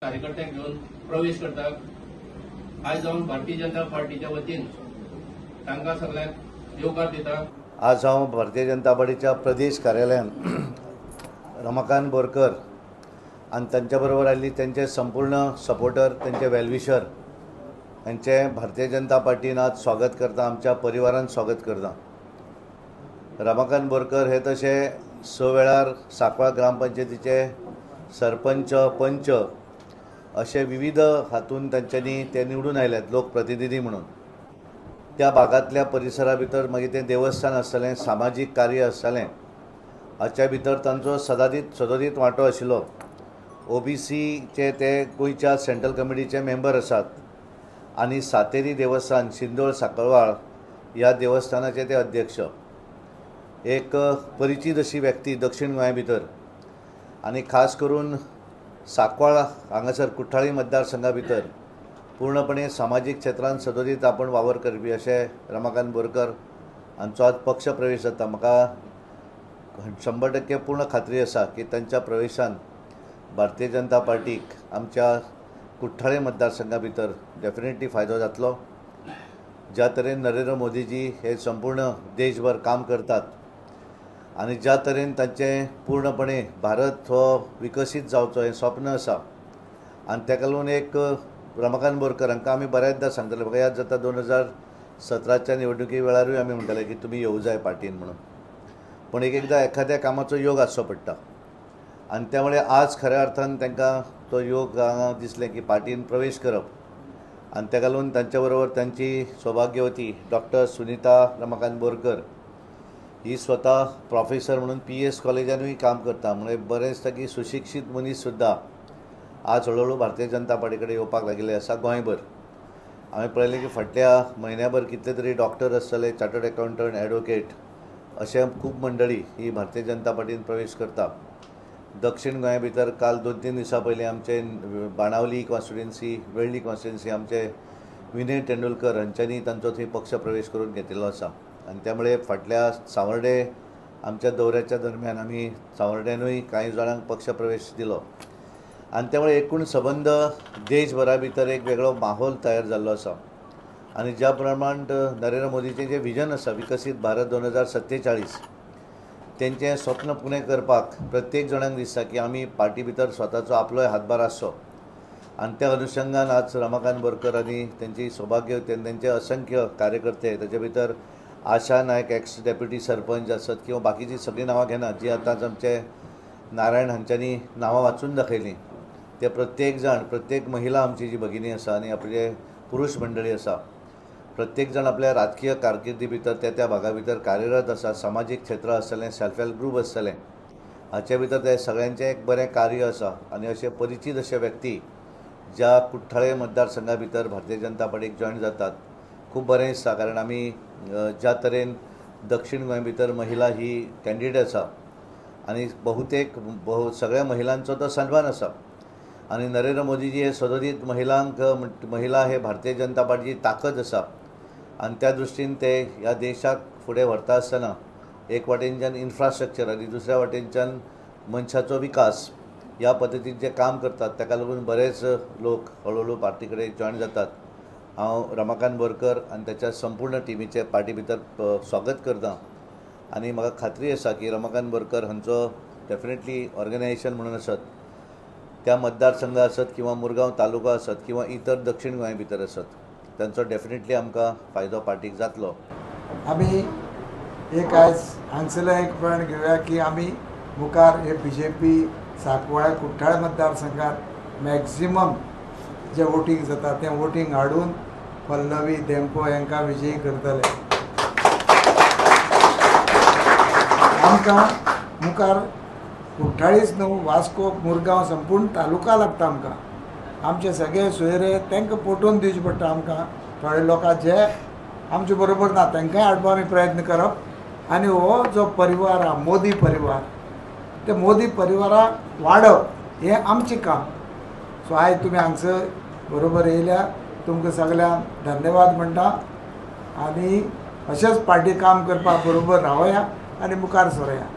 कार्यकर्त्यांक घेवन प्रवेश करता. आयज हांव भारतीय जनता पार्टीच्या वतीन तांकां सगळ्यांक येवकार दिता. आज हांव भारतीय जनता पार्टीच्या प्रदेश कार्यालयान रमाकांत बोरकर आनी तांच्या बरोबर आयिल्ली तांचे संपूर्ण सपोर्टर, तांचे वेलविशर हांचे भारतीय जनता पार्टीन आज स्वागत करता, आमच्या परिवारान स्वागत करता. रमाकांत बोरकर हे तशे 6 वेळार सांकवाळ ग्रामपंचायतीचे सरपंच, पंच अशे विविध हातून तांच्यांनी ते निवडून आयल्यात लोकप्रतिनिधी म्हणून. त्या भागांतल्या परिसरा भितर मागीर तें देवस्थान आसतलें, सामाजीक कार्य आसतलें, हाच्या भितर तांचो सदोदीत वांटो आशिल्लो. ओबीसीचे ते गोंयच्या सेंट्रल कमिटीचे मेंबर आसात आनी सातेरी देवस्थान शिंदोळ साकळवाळ ह्या देवस्थानाचे ते अध्यक्ष. एक परिचीत अशी व्यक्ती दक्षिण गोंया भितर आनी खास करून सांकवाळ हांगासर कुठ्ठाळी मतदारसंघा भितर पूर्णपणे सामाजीक क्षेत्रांत सदोदीत आपण वावर करपी अशे रमाकांत बोरकर हांचो आज पक्ष प्रवेश जाता. म्हाका 100% पूर्ण खात्री आसा की तांच्या प्रवेशान भारतीय जनता पार्टीक आमच्या कुठ्ठाळे मतदारसंघा भितर डेफिनेटली फायदो जातलो. ज्या तरेन नरेंद्र मोदीजी हे संपूर्ण देशभर काम करतात आनी ज्या तरेन तांचें पूर्णपणे भारत हो विकसीत जावचो हें स्वप्न आसा आनी ताका लागून एक रमाकांत बोरकर हांकां आमी बऱ्याचदा सांगताले. म्हाका याद जाता 2017च्या निवडणुकी वेळारूय आमी म्हणटाले की तुमी येवं जाय पार्टीन म्हणून, पूण एक एकदां एखाद्या कामाचो योग आसचो पडटा आनी त्यामुळे आज खऱ्या अर्थान तांकां तो योग हांगा दिसलें की पार्टीन प्रवेश करप आनी ताका लागून तांच्या बरोबर तांची सौभाग्यवती डॉक्टर सुनीता रमाकांत बोरकर ही स्वता प्रोफेसर म्हणून PS कॉलेजानूय काम करता, म्हणजे बरेंच ताकी सुशिक्षीत मनीस सुद्दां आज हळूहळू भारतीय जनता पार्टी कडेन येवपाक लागिल्ले आसा. गोंयभर हांवें पळयलें की फाटल्या म्हयन्याभर कितले तरी डॉक्टर आसतले, चार्टर्ड अकाउंटंट, एडवोकेट अशें खूब मंडळी ही भारतीय जनता पार्टीन प्रवेश करता. दक्षिण गोंया भितर काल 2-3 दिसां पयलीं आमचे बाणावली कॉन्स्टिट्युएन्सी, वेळ्ळी कॉन्स्टिट्युएन्सी आमचे विनय तेंडुलकर हांच्यांनी तांचो थंय पक्ष प्रवेश करून घेतिल्लो आसा आनी त्यामुळे फाटल्या सावर्डे आमच्या दौऱ्याच्या दरम्यान आमी सावर्ड्यानूय कांय जाणांक पक्ष प्रवेश दिलो आनी त्यामुळे एकूण सबंद देशभरा भितर एक वेगळो माहोल तयार जाल्लो आसा. आनी ज्या प्रमाण नरेंद्र मोदीचें जें विजन आसा विकसीत भारत 2047 तेंचें स्वप्न पुरें करपाक प्रत्येक जाणांक दिसता की आमी पार्टी भितर स्वताचो आपलोय हातभार आसचो आनी त्या अनुशंगान आज रमाकांत बोरकर आनी तेंची सौभाग्यवती तेंचे असंख्य कार्यकर्ते, ताचे भितर आशा नायक एक्स डेप्युटी सरपंच आसत किंवा बाकीची सगळीं नांवां घेना जी आतांच आमचे नारायण हांच्यांनी नांवां वाचून दाखयलीं, ते प्रत्येक जाण, प्रत्येक महिला आमची जी भगिनी आसा आनी आपले पुरुष मंडळी आसा, प्रत्येक जाण आपल्या राजकीय कारकिर्दी भितर त्या त्या भागा भितर कार्यरत आसा. सामाजीक क्षेत्र आसतलें, सेल्फ हेल्प ग्रूप आसतलें, हाचे भितर ते सगळ्यांचें एक बरें कार्य आसा आनी अशे परिचीत अशे व्यक्ती ज्या कुठ्ठाळे मतदारसंघा भितर भारतीय जनता पार्टीक जॉयन जातात खूब बरें दिसता. कारण आमी ज्या तरेन दक्षिण गोंय भितर महिला ही कॅन्डिडेट आसा आनी बहुतेक सगळ्या महिलांचो तो सन्मान आसा आनी नरेंद्र मोदीजी हे सदोदीत महिलांक, महिला हे भारतीय जनता पार्टीची ताकद आसा आनी त्या दृश्टीन ते ह्या देशाक फुडें व्हरता आसतना एक वाटेनच्यान इन्फ्रास्ट्रक्चर आनी दुसऱ्या वाटेनच्यान मनशाचो विकास ह्या पद्दतीन जे काम करतात ताका लागून बरेच लोक हळूहळू पार्टी कडेन जॉयन जातात. हांव रमाकांत बोरकर आनी ताच्या संपूर्ण टिमीचें पार्टी भितर स्वागत करता आनी म्हाका खात्री आसा की रमाकांत बोरकर हांचो डेफिनेटली ऑर्गनायझेशन म्हणून आसत, त्या मतदारसंघ आसत किंवा मुरगांव तालुका आसत किंवा इतर दक्षिण गोंया भितर आसत, तांचो डेफिनेटली आमकां फायदो पार्टीक जातलो. आमी एक आयज हांगसरल्यान एक प्रण घेवया की आमी मुखार हे BJP Sancoale Cortalim मतदारसंघात मॅक्झिमम जे वोटींग जाता तें वोटींग हाडून पल्लवी धेंपो हांकां विजयी करतले. आमकां मुखार कुठ्ठाळीच न्हू, वास्को, मुरगांव संपूर्ण तालुका लागता आमकां. आमचे सगळे सोयरे तांकां पटोवन दिवचें पडटा आमकां. थोडे लोकां जे आमचे बरोबर ना तांकांय हाडपा आमी प्रयत्न करप आनी हो जो परिवार आहा मोदी परिवार, ते मोदी परिवाराक वाडप हें आमचें काम. सो आयज तुमी हांगसर बरोबर येयल्या, तुमकां सगळ्यांक धन्यवाद म्हणटा आनी अशेंच पार्टी काम करपाक बरोबर रावया आनी मुखार सरोया.